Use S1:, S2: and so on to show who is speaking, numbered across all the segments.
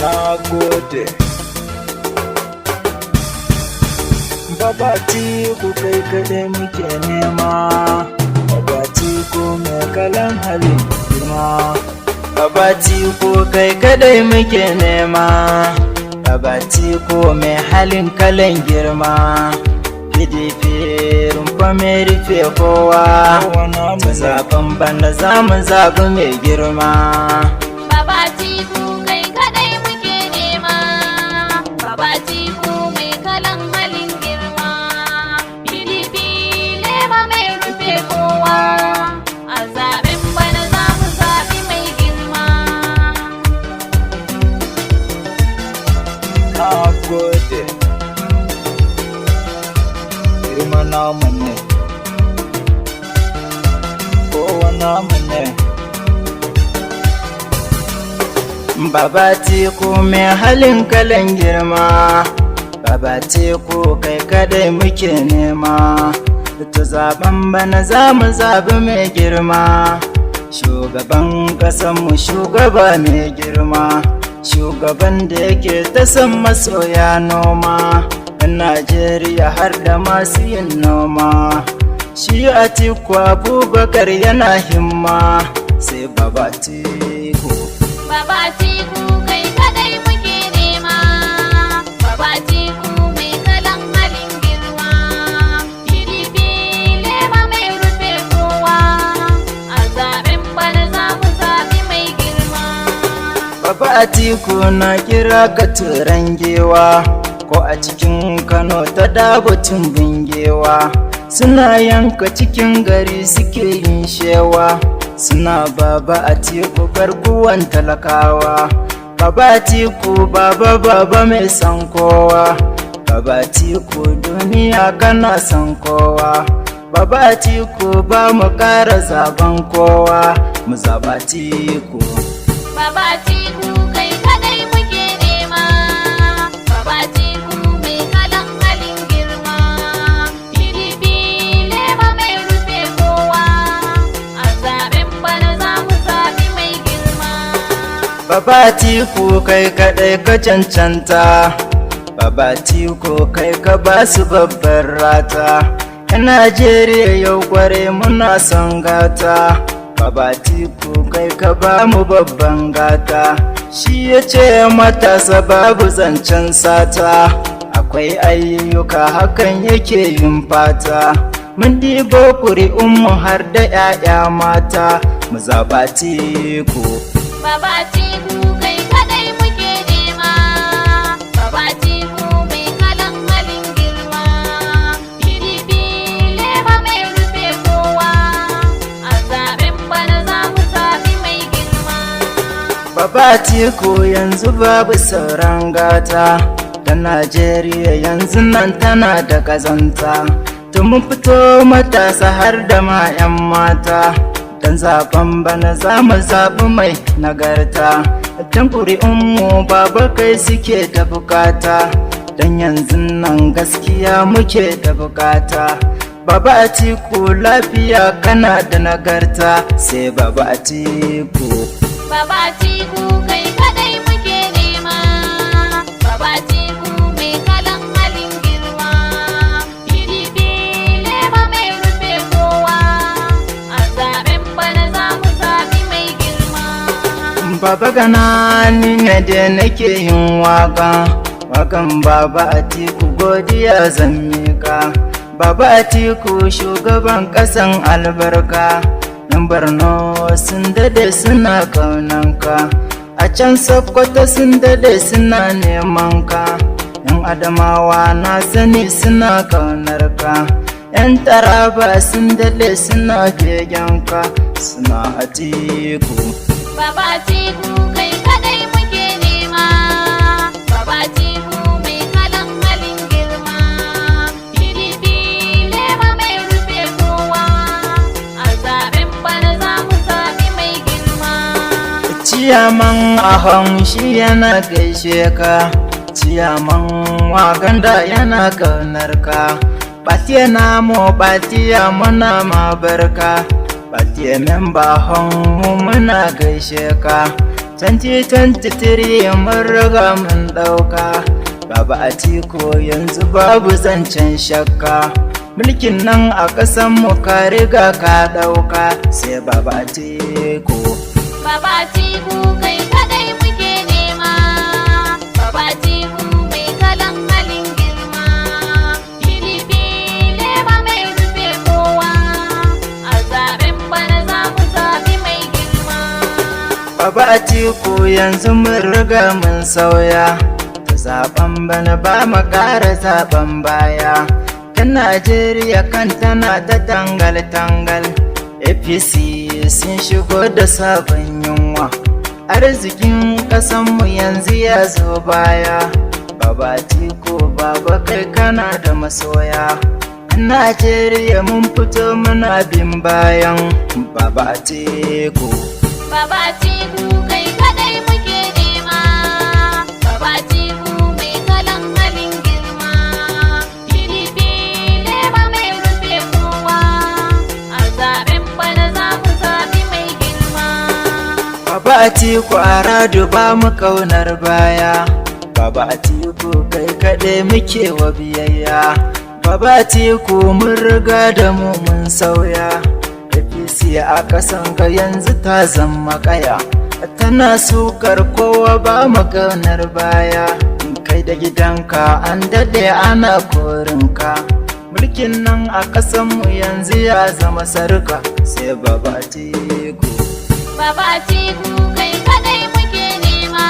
S1: Na gode. Baba Atiku, kai kaɗai muke nema. Baba Atiku mai kalan halin girma. Baba Atiku, kai kaɗai muke nema. Baba Atiku mai halin kalan girma. PDP rumfa mai rufe kowa. Mu zaben bana za mu zaɓi mai girma.
S2: Baba Atiku, kai kadai muke nema. Baba Atiku mai kalan halin girma. PDP lema mai rufe kowa. A zaben bana za mu zaɓi mai girma.
S1: Na gode. Girma namu ne. Kowa namu ne. Baba Atiku mai halin kalan girma. Baba Atiku, kai kadai muke nema. To zaben bana za mu zabi mai girma. Shugaban ƙasanmu, shugaba mai girma. Shugaban da yake ta san masoya noma. 'Yan Najeriya har da masu yin noma. Shi Atiku Abubakar yana himma, sai Baba Atiku.
S2: Baba Atiku, kai kadai muke nema. Baba Atiku mai kalan halin girma. PDP lema mai rufe kowa. A zaben bana za mu zaɓi mai girma.
S1: Baba Atiku, na kira ka turan gewa, ko a cikin Kano ta dabutin bingewa. Suna yanka cikin gari suke yin shewa. Suna Baba Atiku garkuwan talakawa. Baba Atiku, baba baba mai san kowa. Baba Atiku, duniya kana san kowa. Baba Atiku, ba mu kara zaben kowa, mu zaba Atiku.
S2: Baba Atiku, kai kadai muke nema. Baba Atiku mai kalan halin girma. PDP lema mai rufe kowa. A zaben bana za mu zaɓi mai girma.
S1: Baba Atiku, kai kadai ka cancanta. Baba Atiku, kai ka ba su babbar rata. 'Yan Najeriya yau kware muna son gata. Baba Atiku, kai ka ba mu babban gata. Shi ya ce matasa babu zancen sata. Akwai ayyuka, hakan yake yin fata. Mun ɗibo ƙuri'unmu har da 'ya'ya mata, mu zaɓa Atiku.
S2: Baba Atiku, kai kadai muke nema. Baba Atiku mai kalan halin girma. PDP lema mai rufe kowa. A zaben bana za mu zaɓi mai girma.
S1: Baba Atiku, yanzu babu sauran gata da Najeriya yanzu nan tana da kazanta. To mun fito matasa har da ma 'yan mata. Dan zaben bana za mu zaɓi mai nagarta. Dan ƙuri'unmu, baba, kai suke da bukata. Dan yanzu nan gaskiya muke da bukata. Baba Atiku, lafiya kana da nagarta, sai Baba Atiku.
S2: Baba Atiku, kai kadai muke nema. Baba Atiku mai kalan halin girma. PDP lema mai rufe kowa. A zaben bana za mu zaɓi mai girma.
S1: Baba gana ni ne da nake yin waka. Wakan Baba Atiku, godiya zan mika. Baba Atiku, shugaban kasan albarka. Yan Borno sun dade suna kaunanka. A can Sokoto sun dade suna neman ka. Yan Adamawa na sani suna kaunar ka. Yan Taraba sun dade suna begenka, suna Atiku.
S2: Baba Atiku, kai kadai muke nema. Baba Atiku mai kalan halin girma. PDP lema mai rufe kowa. A zaben bana za mu zaɓi mai girma.
S1: Ciyaman ahon shi yana gaishe ka. Ciyaman Waganda yana kaunar ka. Batiya namo batiya, muna ma barka. Batiya memba hon mu muna gaishe ka. 2023 mun riga mun ɗauka. Baba Atiku yanzu babu zancen shakka. Mulkin nan a ƙasanmu ka riga ka ɗauka, sai Baba Atiku.
S2: Baba Atiku kai kadai muke nema. Baba Atiku mai kalan halin girma. PDP lema mai rufe kowa. A zaben bana za mu zabi mai girma.
S1: Baba Atiku yanzu mun riga mun sauya. Ta zaben bana ba mu ƙara zaben baya. Ta Najeriya kan tana ta tangal-tangal. APC sun shigo da sabon yunwa. Arzikin ƙasanmu yanzu ya zo baya. Baba Atiku, baba, kai kana da masoya. Najeriya mun fito muna bin bayan Baba Atiku.
S2: Baba Atiku kai kadai muke nema. Baba Atiku mai kalan halin girma. PDP lema mai rufe kowa. A zaben bana za mu zabi mai girma.
S1: Baba Atiku a radu ba mu kaunar baya. Baba Atiku kai kaɗai muke wa biyayya. Baba Atiku mun riga da mu mun sauya. APC a ƙasan ga yanzu ta zama kaya. Tana sukar kowa, ba mu kaunar baya. Kai da gidanka an daɗe ana korinka. Mulkin nan a ƙasanmu yanzu ya zama sarka, sai Baba Atiku.
S2: Baba Atiku kai kadai muke nema.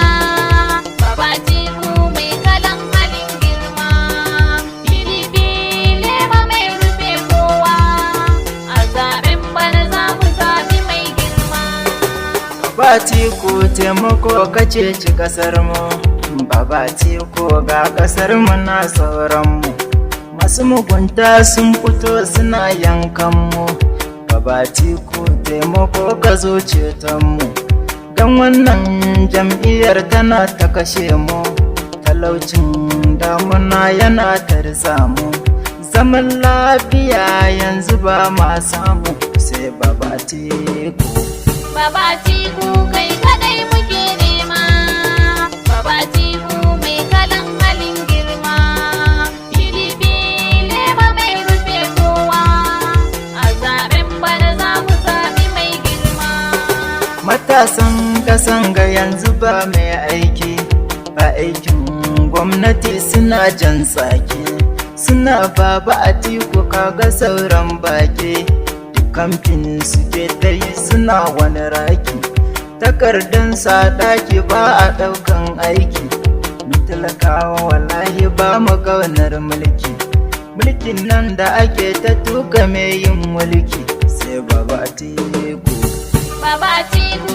S2: Baba Atiku mai kalan halin girma. PDP lema mai rufe kowa. A zaben bana za mu zabi mai girma.
S1: Baba Atiku taimako kace ci kasar mu. Baba Atiku, ga kasar mu na sauran mu. Masu mugunta sun fito suna yankan mu. Baba Atiku, taimako ka zo ceton mu. Don wannan jam'iyyar tana ta kashe mu. Talaucin damuna yana tarza mu. Zaman lafiya yanzu ba ma samu, sai Baba Atiku.
S2: Baba Atiku kai kadai muke nema. Baba Atiku mai kalan halin girma. PDP lema mai rufe kowa. A zaben bana za mu zabi mai girma.
S1: Matasan kasan ga yanzu ba mai aiki, ba aikin gwamnati, suna jan tsaki. Suna Baba Atiku, kaga sauran baki. Duk kamfen suke ta yi suna wani raki. Takardan sa ɗaki ba a ɗaukan aiki. Mu talakawa wallahi ba mu ƙaunar mulki. Mulkin nan da ake ta tuka mai yin mulki, sai Baba Atiku.
S2: Baba Atiku.